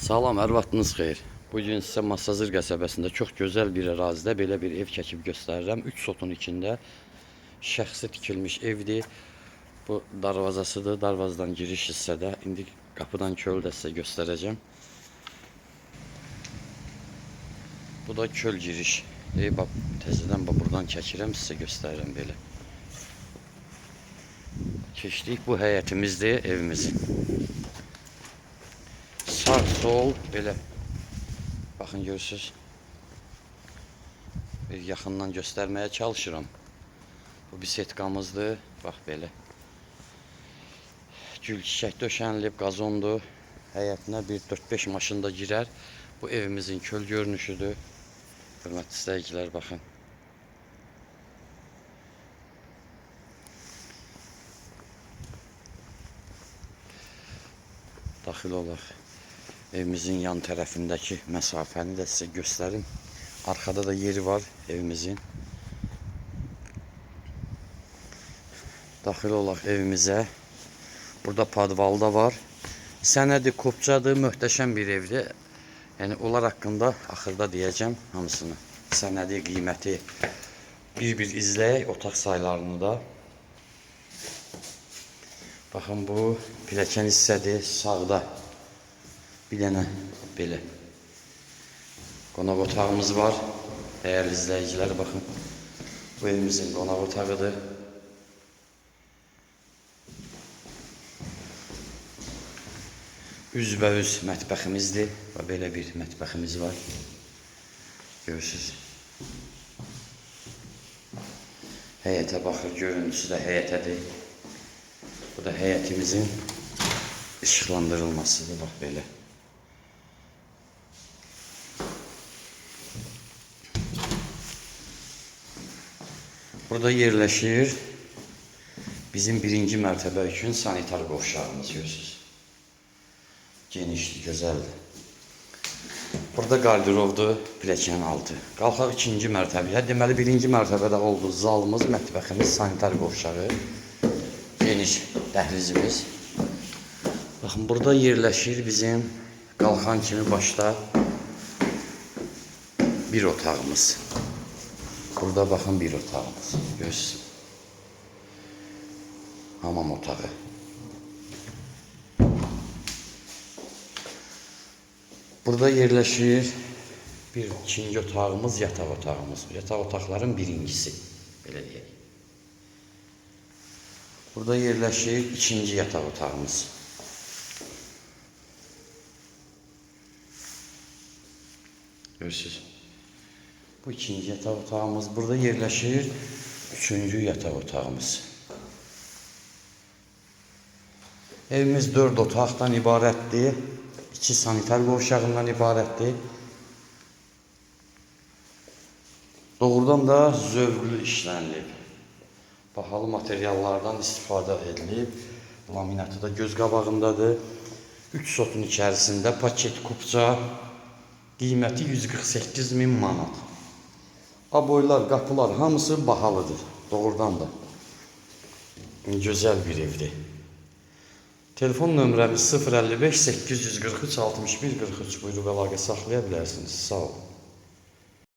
Salam, hər vaxtınız xeyir. Bu gün sizə Masazır qəsəbəsində çox gözəl bir ərazidə belə bir ev çəkib göstərirəm. 3 sotun içində şəxsi tikilmiş evdir. Bu darvazasıdır. Darvazadan giriş hissədə. İndi qapıdan köl də sizə göstərəcəm. Bu da köl giriş. Bax, təzədən bax, buradan çəkirəm, sizə göstərirəm belə. Keçdik, bu həyətimizdir evimizin. Sağ, sol, belə. Baxın, görürsünüz. Bir yaxından göstərməyə çalışıram. Bu bir setkamızdır. Bax, belə. Gül çiçək döşənilib, qazondur. Həyətinə bir 4-5 maşın da girər. Bu evimizin köl görünüşüdür. Hörmətli izləyicilər, baxın. Daxil olaq. Evimizin yan tərəfindəki məsafəni də sizə göstərim. Arxada da yeri var evimizin. Daxil olaq evimizə. Burada podval da var. Sənədi kopçadır, möhtəşəm bir evdir. Yəni onlar haqqında axırda deyəcəm hamısını. Sənədi, qiyməti bir-bir izləyək otaq saylarını da. Baxın, bu pilləkən hissədir sağda. Bir dənə belə qonaq otağımız var. Dəyərli izləyicilər, baxın. Bu evimizin qonaq otağıdır. Üzbəüz mətbəximizdir. Və belə bir mətbəximiz var. Görürsünüz. Həyətə baxır, görüntüsü də həyətədir. Bu da həyətimizin işıqlandırılmasıdır. Bax belə. Burada yerləşir bizim birinci mərtəbə üçün sanitar qovşağımız, görürsünüz. Genişdir, gözəldir. Burada qarderobdur, pilləkənin altı. Qalxaq ikinci mərtəbəyə. Deməli, birinci mərtəbədə oldu zalımız, mətbəximiz, sanitar qovşağı, geniş dəhlizimiz. Baxın, burada yerləşir bizim qalxan kimi başda bir otağımız. Burada baxın bir otağımız. Görürsünüz. Hamam otağı. Burada yerləşir bir ikinci otağımız, yataq otağımız. Yataq otaqların birincisi, belə deyək. Burada yerləşir ikinci yataq otağımız. Görürsünüz. Bu ikinci yataq otağımız. Burada yerləşir üçüncü yataq otağımız. Evimiz 4 otaqdan ibarətdir. 2 sanitar qovşağından ibarətdir. Doğrudan da zövqlü işlənilib. Bahalı materiallardan istifadə edilib. Laminatı da göz qabağındadır. 3 sotun içərisində paket kupça, qiyməti 148 min manat. Aboylar, qapılar hamısı bahalıdır. Doğrudan da. Gözəl bir evdir. Telefon nömrəmiz 055 843 61 43. Buyurub əlaqə saxlaya bilərsiniz. Sağ olun.